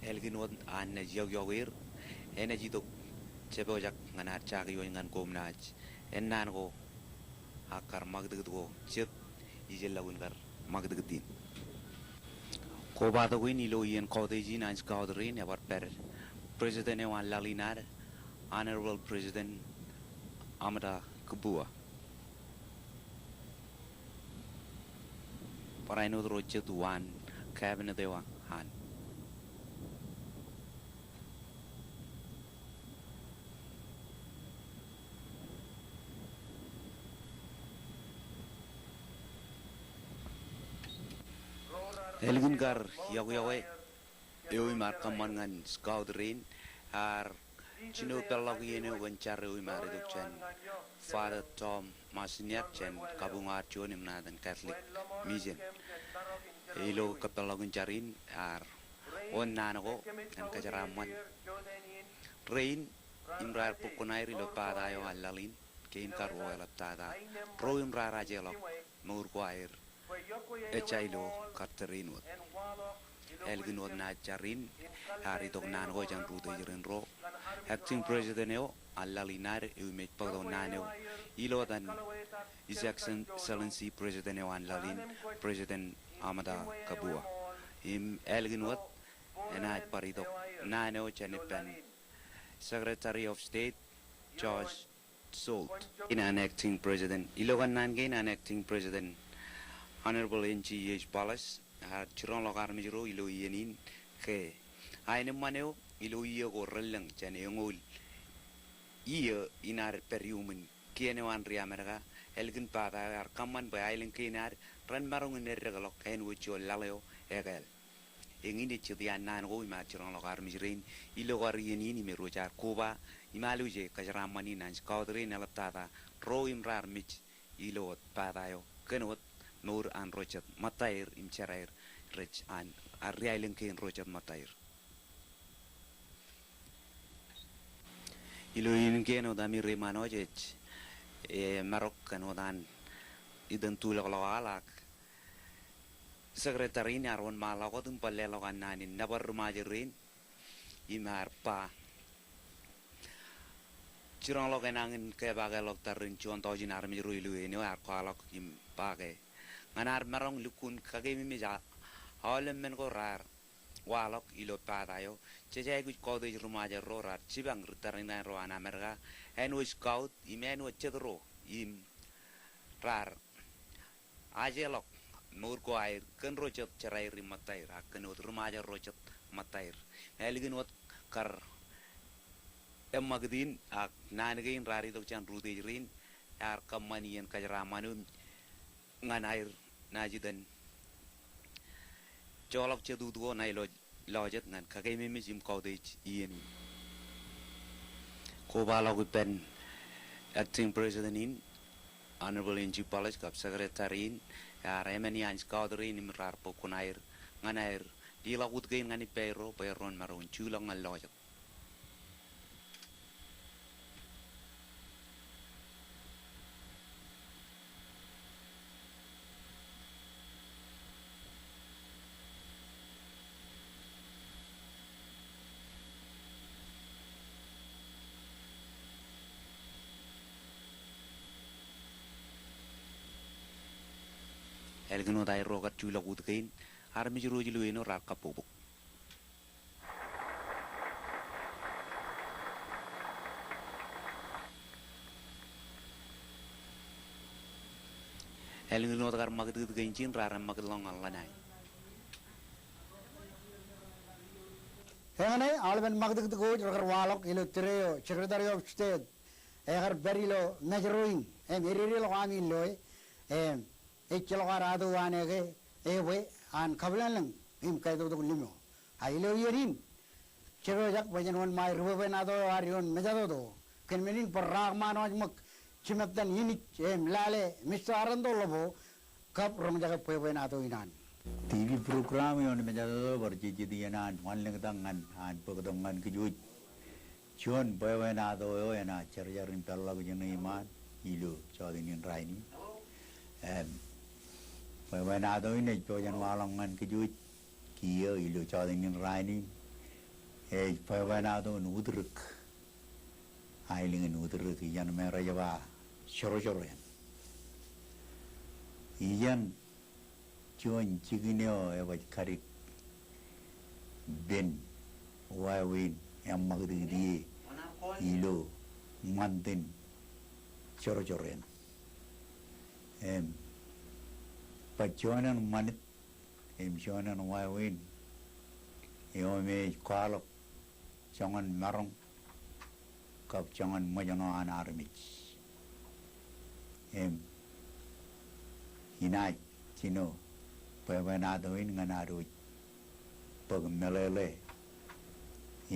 Ālikin wōt an naaj iọkwe er, enaaj itok jepojak ñan ad jakiwōj ñan koṃ naaj ennaan ko ak kar ṃakūtkūt ko jet ijellọkun kar ṃakūtkūt in. Kobatok in ilo iien kautiej in an scout rein ebar pād President eo an laḷ in ad, Honorable President Amata Kabua. Barāinwōt ro jet uwaan cabinet eo an. Ālikin kar iọkwe eo im ear kōṃṃan ñan scout rein, ear jino peḷḷọk iien eo kōn jar eo im ear itok jān Father Tom Marciniak jān kabuñ eo ear juon im ṇa etan Catholic Mission. Ilo kōpeḷḷọk in jar in ear wōn naan ko ñan kōjeraaṃṃan rein im raar bōk kuṇaer ilo pata eo an laḷ in. Kein kar wō eḷaptata ro im raar ajeḷọk mour ko aer ejja ilo kar tōre in wōt. Ālikin wōt naaj jar in, ear itok naan ko jān ri-utdej rein ro. Acting President eo an laḷ in ad eo im ej bōktok naan eo ilo etan His Excellency President eo an laḷ in, President Amata Kabua. Im ālikin wōt enaaj bar itok naan eo jān ippān Secretary of State George Shultz. Kein an Acting President, ilo kōnnaan kein an Acting President Honorable N G H Pallas, ear jiroñḷọk armej ro ilo iien in ke aenōṃṃan eo ilo iiō ko relōñ jān eñoul iiō in ad pād iuṃwin kien eo an ri Amerika, ālikin pata eo ear kōṃṃan bwe aelōñ kein ad ren maroñ in eddekḷọk āinwōt juon laḷ eo ekāāl. Eñin ej jet iaan naan ko im ear jiroñḷọk armej rein ilo kar iien in im ej ro jaar koba im alwōje kōjeraaṃṃan in an scout rein eḷaptata ro im raar mej ilo wōt pata eo kōn wōt mour an ro jet ṃōttaer im jeraer rej an, a, ri aelōñ kein ro jet ṃōttaer. Ilo iien kein wōt ami ri ṃaanwōj ej, e, marok kōn wōt an itan tulọklọk aḷ ak Secretary in ear wōnṃaanḷọk wōt im bōlleḷọk an naan in nōbar ri Ṃajeḷ rein im ear ba, jiroñḷọk enañin kepaakḷọk tarrin juon taujin armej ro ilo iien eo ear kwaḷọk im ba ke ñan ad maroñ lukkuun kakeememej aolep men ko raar waḷọk ilo pata eo. Jej aikuj kautiej ri Ṃajeḷ ro raar jipañ ri tariṇae ro an Amerika āinwōt scout im āinwōt jet ro im raar ajeḷọk mour ko aer kōn ro jet jeraer im ṃōttaer ak kōn wōt ri Ṃajeḷ ro jet ṃōttaer. Im ālikin wōt kar eṃṃakūt in ak naan kein raar itok jān ri-utdej rein, ear kōṃṃan iien kōjeraaṃṃan eo ñan aer naaj itan joḷọk jet ut ko ṇa ilo lọjet ñan kakeememej im kautiej iien in. Kobaḷọk ippān Acting President in, Honorable N G Pallas kab Secretary in, ear emān iaan scout rein im raar bōk kuṇaer ñan aer leḷọk ut kein ñan ippāerro bwe erro en maroñ in juḷọk ñan lọjet. Ālikin wōt aerro kar juḷọk ut kein, armej ro ilo iien eo raar kabbokbok. Ālikin wōt kar ṃakūtkūt kein ijin raar eṃṃakūt ḷọk ñan ḷōṇae. Eñṇe aolepen ṃakūtkūt ko rekar waḷọk ilo tōre eo Secretary of State ekar pād ilo Ṃajeḷ in im ededeḷọk ami loe im ejjeḷọk ad ato an eke ebwe an kabwilōñlōñ im kaitoktok limo. A ilo iien in, jekjek bwe jen wōnṃae ri bwebwenato eo ad ioon mejatoto kōn men in bar raak ṃaan wōj ṃōk jimettan Inij im lale Mister Arento Lobo kab roñjake bwebwenato in an. T V program ioon mejatoto bar jejjet iien an wanlōñtak ñan an bōktok ñan kōj wōj juon bwebwenato eo enaaj jerjar in peḷḷọk ijeṇe iṃaan ilo jọteen in rainin. Im bwebwenato in ej pojak in waḷọk ñan kōj wōj kiiō ilo jọteen in rainin ej bwebwenato in Utdrōk. Aelōñ in Utdrōk ijeṇ me rej ba Jorjor eṇ. Ijeṇ juon jikin eo ebaj kadik pen wāween eṃṃakūtkūt ie ilo ṃantin Jorjor eṇ. Im baj juon eṇ ṃanit im juon eṇ wāween eo me ej kwaḷọk joñan maroñ kab joñan ṃōjṇọ an armej. Im inaaj jino Bwebwenato in ñan ad wōj bōk meḷeḷe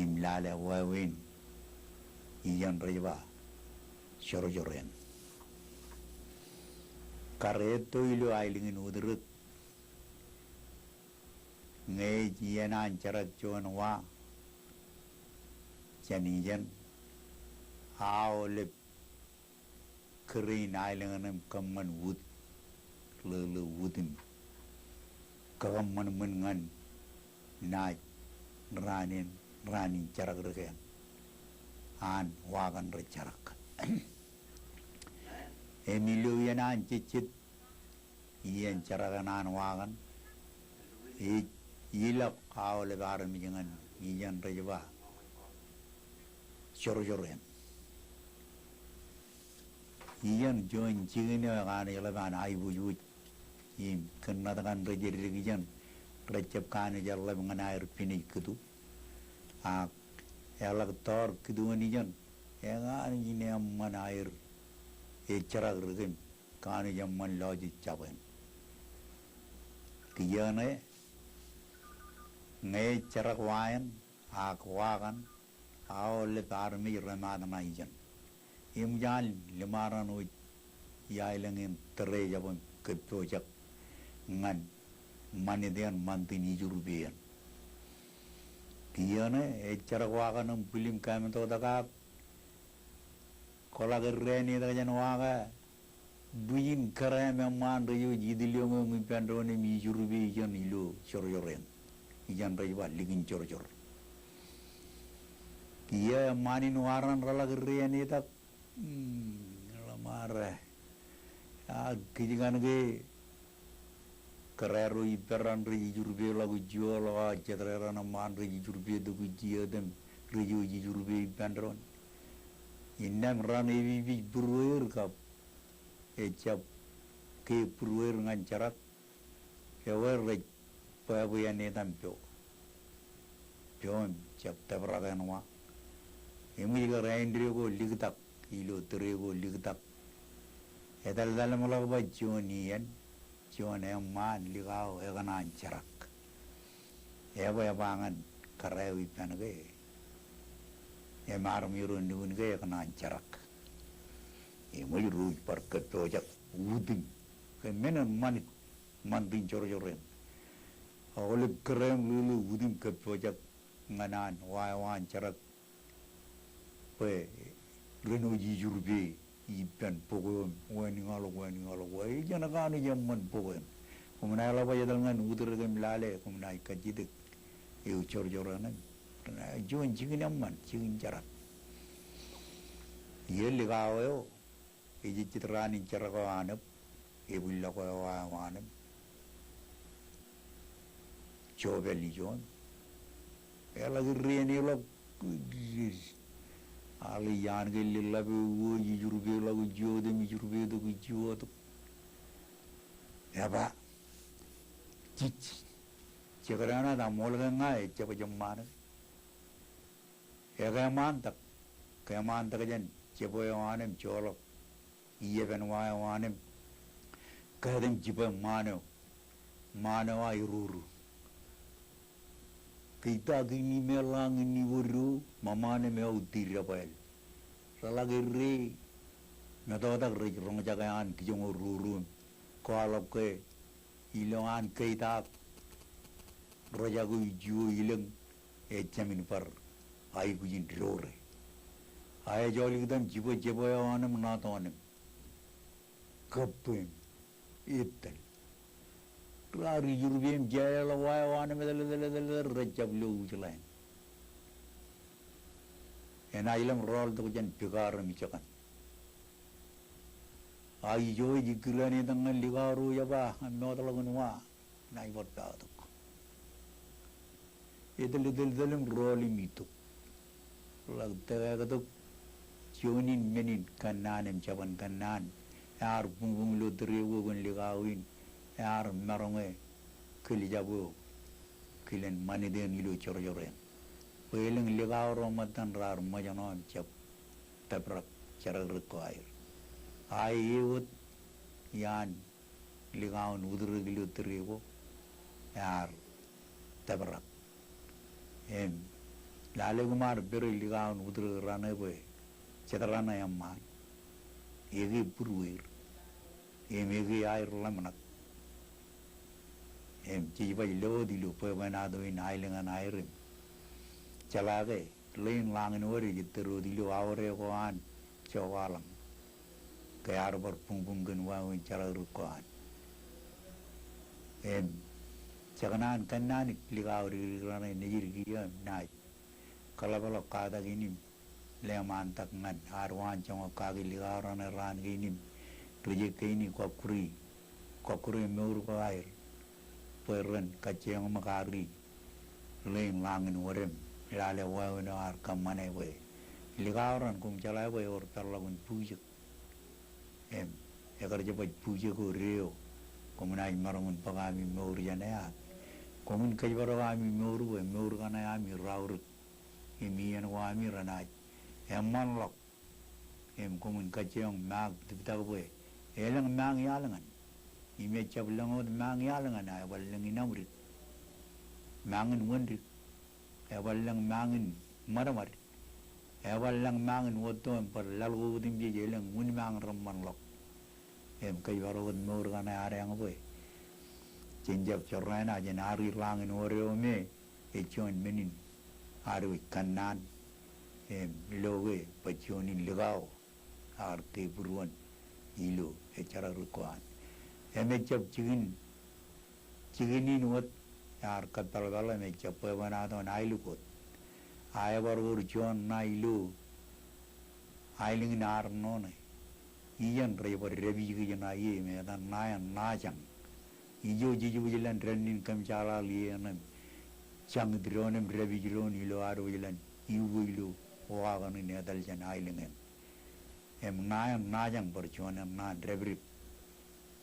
im lale wāween ijeṇ rej ba jorjor eṇ. Kar etto ilo aelōñ in Utrōk, ñe ej iien an jerak juon wa jān ijeṇ, aolep kōrā in aelōñ eṇ im kōṃṃan wūt, lōlō wūt im kakōṃṃan ṃōn ñan naaj raan in, raan in jerak ri kein an wa kaṇ rej jerak. Im ilo iien an jejjet iien jerak eṇ an wa kaṇ, ej ilọk aolep armej ñan ijeṇ rej ba jorjor eṇ. Ijeṇ juon jikin eo ekanooj ḷap an aiboojoj im kōnnāt kaṇ rej eddek ijeṇ, rejjab kanooj eḷap ñan aer pinej kūtu. Ak eḷak tọọr kūtuon ijeṇ, ekanooj in eṃṃan aer ej jerak ri kein, kanooj eṃṃan lọjej jabwāān. Kiiō ṇe, ñe ej jerak wa eṇ ak wa kaṇ, aolep armej remaat ṇa ijeṇ. Eṃōj an liṃaran wōj iaelōñ in tōre jabōn kōppojak ñan ṃanit eṇ, ṃantin ijurpeeṇ. Kiiō ṇe, ej jerak wa kaṇ im bwil im kameto tok ak kwō ḷak erreeṇe tok jān wa ke, bwijin kōrā im eṃṃaan rej wōj itilọñoñ ippān doon im ijurpe ijeṇ ilo jorjor eṇ. Ijeṇ rej ba likin jorjor. Kiiō eṃṃaan in wa raṇ reḷak erreeṇe tok, mm, ḷōṃaro. A kij kaṇ ke kōrā ro ippān raṇ rej ijurpeḷọk ijjuoḷọk, a jet ro raṇ eṃṃaan rej ijurpe tok ijjiotem, rej wōj ijurpe ippān doon. Innām raṇ epipij būrueir kab ejjab ke būrueir ñan jerak, ewe rej bwebwean etan po. Pom jab tōprak eṇ wa. Eṃōj ke rainin ko liktak, ilo tōre ko liktak, etaltalṃōḷọk bwe juon iien, juon eṃṃaan likao ekōṇaan jerak. Ebwe, eba ñan kōrā eo ippān ke, im armej ro nukun ke ekōṇaan jerak. Eṃōj ro ej bar kōppojak wūt im ke men in ṃanit, ṃantin jorjor eṇ. Aolep kōrā im lolo wūt im kōppojak ñan an wa eo an jerak bwe ren wōj ijurpe ippān bok eo im wānōñḷọk, wānōñḷọk, wa eo jān kanooj eṃṃan bok eṇ. Koṃ naaj ḷap aō etal ñan Utrōk im lale, koṃ naaj kajjitōk eo jorjor eṇ im juon jikin eṃṃan, jikin jerak. Iiō likao eo ejejjet raan in jerak eo an eb, ebwillọk wa eo an im jopāl ijo im eḷak erreeṇeḷọk. Aḷe iaan ke ḷap eo, ijurpeḷọk ijjiotem, ijurpe tok ijjiotok. Eba, jej, jekdọọn ad aṃool ke ña ejjab ej eṃṃaan ke. Ekeṃaantak, keṃaantak jān jebwe eo an im joḷọk iien wa eo an im katem jibwe ṃaan eo, ṃaan eo a eruru. Ke ita kiin imeḷañ in iwōd ro, ṃaṃaan im eautiej debwāāl. Reḷak erreo, metotak rej roñjake an kijoñoul ruru im kwaḷọk ke ilo an keitaak rōjako ijjuo ilōñ ejāmin bar aikuj in dore. A ejjeḷọk itaṃ jibwe jebwe eo an im ṇato an im kōbwe im ettōl. Raar ijurpe im jeḷāḷọk wa eo an im etal, etal, etal, etal, rejjab lo wūjḷāān. Enaaj ḷōmṇak rọọltok jān pikaar im jekōn. A ijo ej ikkure ṇe tok ñan likao ro ej ba, a mootḷọk in wa, naaj bar paotok. Etōl, etōl, etōl im rọọl im itok. Ḷak tōkāktok juon in men in kōnnaan im jabōn kōnnaan. Ear buñbuñ ilo tōre ko kōn likao in. Ear maroñe kōljab eo kilen ṃanit eṇ ilo jorjor eṇ. Bwe elōñ likao ro ṃōttan raar ṃōjṇọ im jab tōprak jerak ri ko aer. A ewōt iaan likao in Utrōk ilo tōre ko, ear tōprak. Im lale koṃ ar pere likao in wūtdrōk raṇe bwe jet raṇe eṃṃaan, eke būrueir im eke aer ḷōmṇak. Im jej baj lo wōt ilo bwebwenato in aelōñ eṇ aer im jeḷā ke ḷein ḷañin wōt ej ettōr wōt ilo aore ko an jokwaḷọk ke ear bar buñbuñ kōn wāween jerọwiwi ko an. Im jekōṇaan kōnnaan likao dikdik raṇe nejid kiiō im naaj kōḷapḷọk katak in im leṃaantak ñan ad waanjoñak kaki likao raṇe raan kein im ri-jek kein in kọkkure, kọkkure mour ko aer bwe ren kajjioñ ṃōk ad ri ḷein ḷañin wōt im lale wāween eo ear kōṃṃane bwe likao raṇ koṃ jeḷā bwe ewōr peḷḷọk in bukjek. Im ekar jab baj bukjek ko deo, koṃ naaj maroñ in bōk ami mour jān e, ak koṃwin kōjparok ami mour bwe mour kaṇe ami raorōk im iien ko ami renaaj eṃṃanḷọk. Im koṃwin kajjioñ maak tūptak bwe elōñ mañ iaḷ ñan. Im ejab lōñ wōt mañ iaḷ ñan, a ebar lōñ inaṃ dik, mañ in wōn dik, ebar lōñ mañ in ṃadṃad, ebar lōñ mañ in wōtto im bar laḷ ko otemjej, elōñ wūn mañ reṃṃanḷọk. Im kōjparok wōt mour kaṇe ad eñ bwe jen jab jorrāān, a jen ar ri ḷañin wōt eo me ej juon men in ad wōj kōnnaan. Im lo ke baj juon in likao ear kebūruon ilo ejjeḷọk ri ko an. Im ejab jikin, jikin in wōt ear kōppaḷpaḷ im ejab bwebwenato in aelōñ wōt. A ebar wōr juon ṇa ilo aelōñ in Arṇo ṇe. Ijeṇ rej bar dāpij kōj ṇa ie im etan ṇa eṇ Ṇajañ. Ijo jej wōj lōñ dān in kōmjaaḷaḷ ie eṇ im jañit doon im dāpij doon ilo ad wōj lōñ iuwe ilo uwaak eṇ in etal jān aelōñ eṇ. Im ṇa eṇ Ṇajañ bar juon eṇ ṇa in dāpdep.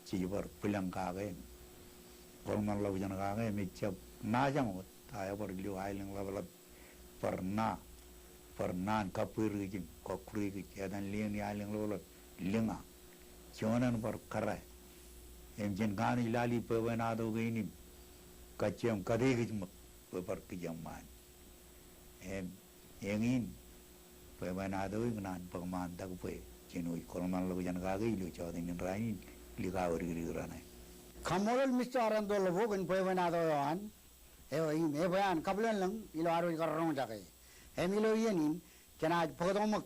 Jej bar bwilōñ kake im kōḷmānḷọkjeṇ kake im ejab Ṇajañ wōt, a ebar ilo aelōñ ḷapḷap bar ṇa, bar ṇa in kabbweer kōj im kọkkure kōj, etan lien in aelōñ ḷapḷap Liña. Juon eṇ bar Kōrā. Im jen kanooj lali bwebwenato kein im kajjioñ kate kōj ṃōk bwe bar kōj eṃṃaan. Im eñin bwebwenato ikōṇaan bōk ṃaantak bwe jen wōj kōḷmānḷọkjeṇ kake ilo jota in rainin likao dikdik raṇe. Kaṃṃoolol Mista Arento Ḷōbo kōn bwebwenato eo an. Eo im ebwe an kabwilōñlōñ ilo ad wōj kar roñjake. Im ilo iien in jenaaj bōktok ṃōk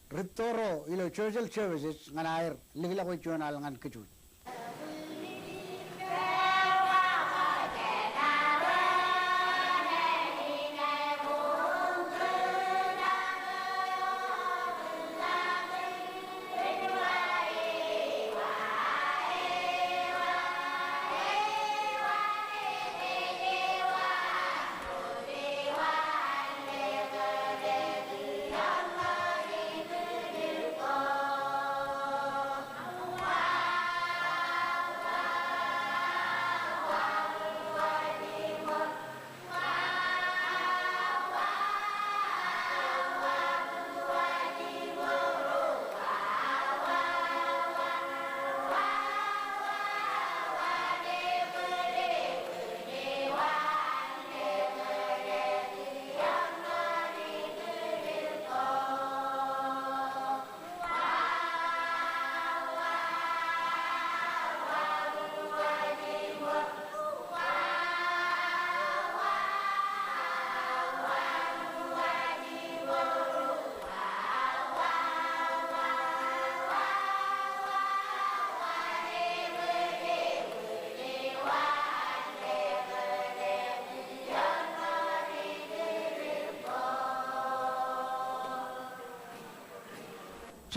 Ritoro ilo Social Services ñan aer likḷọk wōt juon al ñan kōj wōj.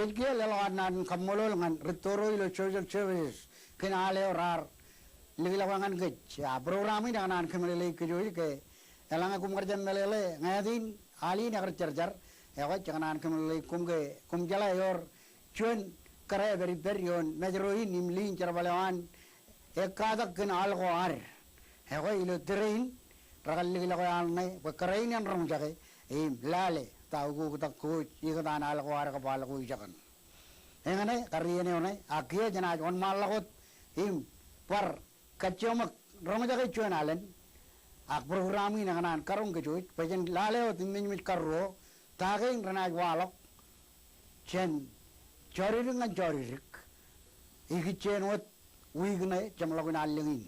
Jej kiiō leḷọk ad naan in kaṃṃoolol ñan Ritoro ilo Social Services kōn al eo raar likḷọke ñan kōj. A program in ekōṇaan kōmeḷeḷeik kōj wōj ke eḷaññe koṃ kar jab meḷeḷe ñāāt in, al in ekar jarjar. Ekwe, jekōṇaan kōmeḷeḷeik koṃ ke koṃ jeḷā ewōr juon kōrā epād ippād ioon Mājro in im liin jerbal eo an ekkatak kōn al ko ad. Ekwe, ilo tōre in rekar likḷọke al ṇe bwe kōrā in en roñjake im lale ta ukoktak ko wōj ikōtaan al ko ad kōpeḷḷọk wōj jekōn. Eñṇe, kar iien eo ṇe, ak kiiō jenaaj wōnṃaanḷọk wōt im bar kajjioñ ṃōk Roñjake juon alen, ak program in ekōṇaan karoñ kōj wōj, bwe jen lale wōt im mejmej karuo, ta kein renaaj waḷọk jān jọdikdik ñan jọdikdik, ikijjien wōt wiik ṇe jeṃḷọkin allōñ in.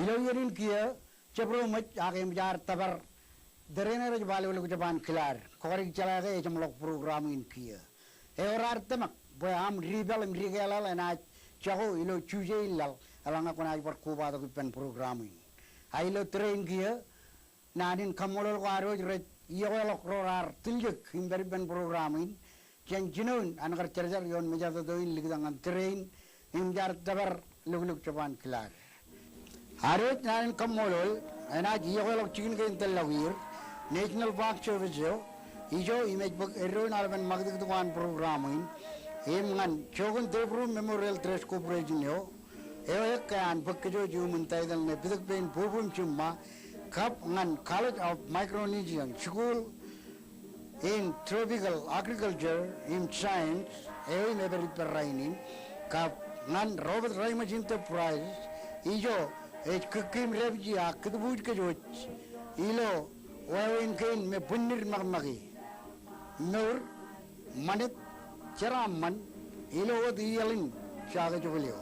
Ilo iien in kiiō, jabdewōt ṃōj ak eṃōj ad tōpar tōre in rej ba Lukkuun Japan Kilaad, kwōj jeḷā ke ejeṃḷọk program in kiiō. Ewōr ad tōmak bwe aṃ dipeḷ im dikeḷeḷ enaaj jako ilo Juje in laḷ, eḷaññe kwōnaaj bar kobatok ippān program in. A ilo tōre in kiiō, naan in kaṃṃoolol ko ad wōj rej iọkwe ḷọk ro raar tiljek im pād ippān program in, jān jinoin an kar jarjar ioon mejatoto in likūt ñan tōre in, im jaar tōpar Lukkuun Japan Kilaad. Ad wōj naan in kaṃṃoolol enaaj iọkwe ḷọk jikin kein tōl ḷọk er, National Park Service eo, ijo im ej bōk eddoin aolepen ṃakūtkūt ko an program in, im ñan Jokon Tebru Memorial Trust Corporation eo, eo ekke an bōk kōj wōj iuṃwin title ṇe Pitōk Pein Bobōm Jimṃa, kab ñan College of Micronesian School in Tropical Agriculture im Science, eo im ej pād ippān rainin, kab ñan Robert Reimers Enterprise, ijo ej kūkkū im dāpiji ak kūtbuuj kōj wōj ilo wāween kein me bwinnid ṃakṃake. Mour, ṃanit, jeraaṃṃan, ilo wōt iaḷ in Saake Jokwe eo.